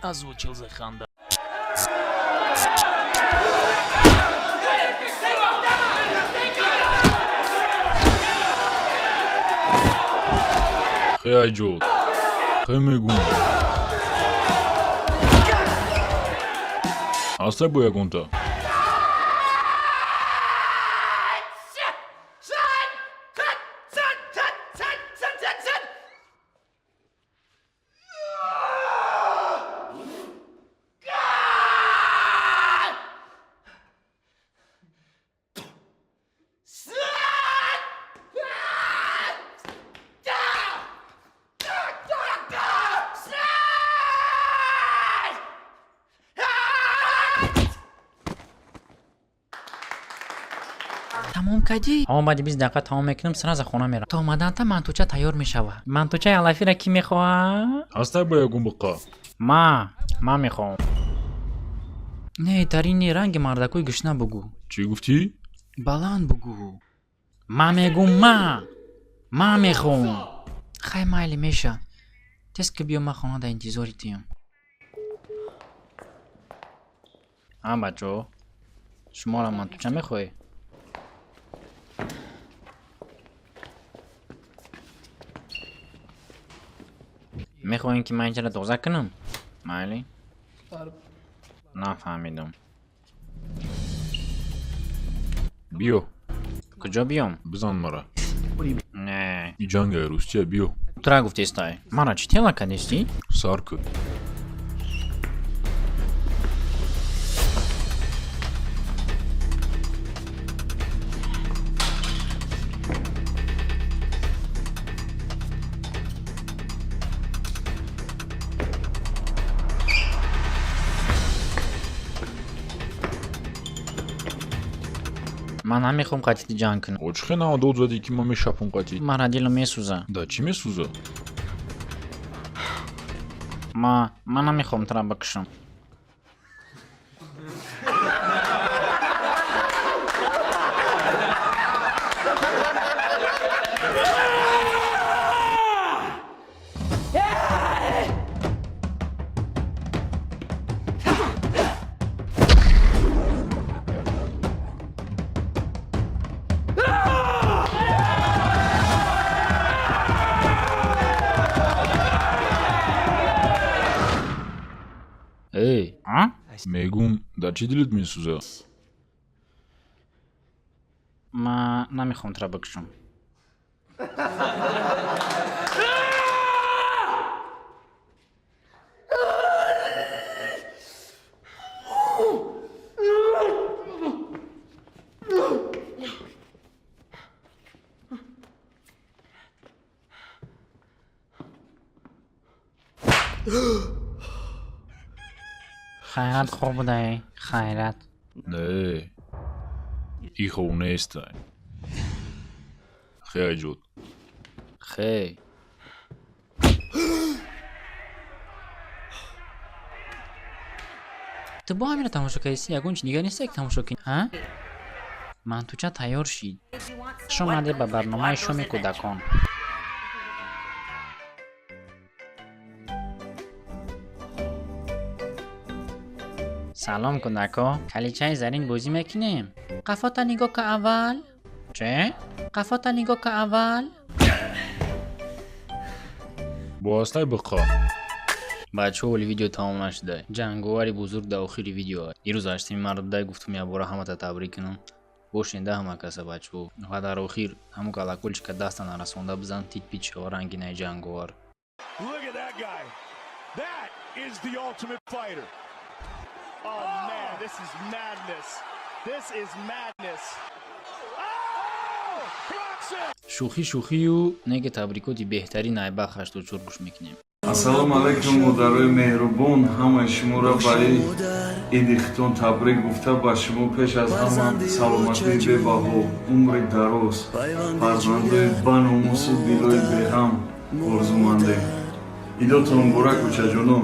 Озвучил Заханда. Хе, айҷод, хе мегум. Ҳастай бо ягонта? Тамом кардӣ? Ҳо, баъди 20 дақиқа тамом мекунам, сразу хона мерам. То омаданта мантуча тайёр мешавад. Мантучаи алафиро кӣ мехоҳад? Ҳастай бо ягон буққа? Ма мехоҳам. Не, дар ин не, ранги мардакои гушна бугӯ. Чӣ гуфтӣ? Баланд бугӯ. Ма мегум, ма мехоҳам. Хай, майли, меша. Тез ки биё, ман хона дар интизори туям. А, бачо, шуморо мантуча мехоҳӣ? Мехоҳем, ки ман инҷаро тоза кунам? Майли, нафаҳмидам. Биё. Куҷо биём? Бизан мара. Не. И ҷангаи Русия, биё. Тура гуфтестай, мара чӣ тела кардестӣ? Сар кӯ. Ман намехоҳам қатити ҷанг кунам. О, чӣ хел нава дод задӣ, ки ман мешапум қатӣ? Мара дилам месӯза. Да чӣ месӯза? Ма намехоҳам тура бикушам. Эй, а? Мегум, дар чӣ дилат месӯза? Ма намехоҳам тура бикушам. Хайрат, хоб будаe, хайрат. Не, и хоб нестай. Хе, айҷод. Хей. Ту бо ҳамина тамошо кардисти, ягон чи дигар несте, ки тамошо кунӣ, ҳа? Мантуча тайёр шид. Хуш омадед ба барномаи шоми кӯдакон. Салом, кӯдако, калидчаи зарин бозӣ мекунем. Қафота нигоҳ ка аввал. Че? Қафота нигоҳ ка аввал. Бо ҳастай буққа? Бачаҳо, оли видео тамом нашуда. Ҷанговари бузург дар охири видео. Дирӯз ҳаштими март будай, гуфтум якбора ҳамата табрик кунам. Бошенда ҳама каса, бачаҳо. Ва дар охир ҳамун колокольчика даста нарасонда бизан, тит пит шава ранги наи ҷанговар. Look at that guy. That is the ultimate fighter. Oh, man, this is madness. This is madness. Oh! Blocks it! Шӯхӣ шӯхию неки табрикоти беҳтарин айбах 84 гӯш мекунем. Ассалому алайкум, модарои меҳрубон! Ҳамаи шуморо ба иди хитон табрик гуфта, ба шумо пеш аз ҳама саломатии бебаҳо, умри дароз, фарзандои баномусу дилои беғам орзумандем. Идотон муборак, бучаҷоно!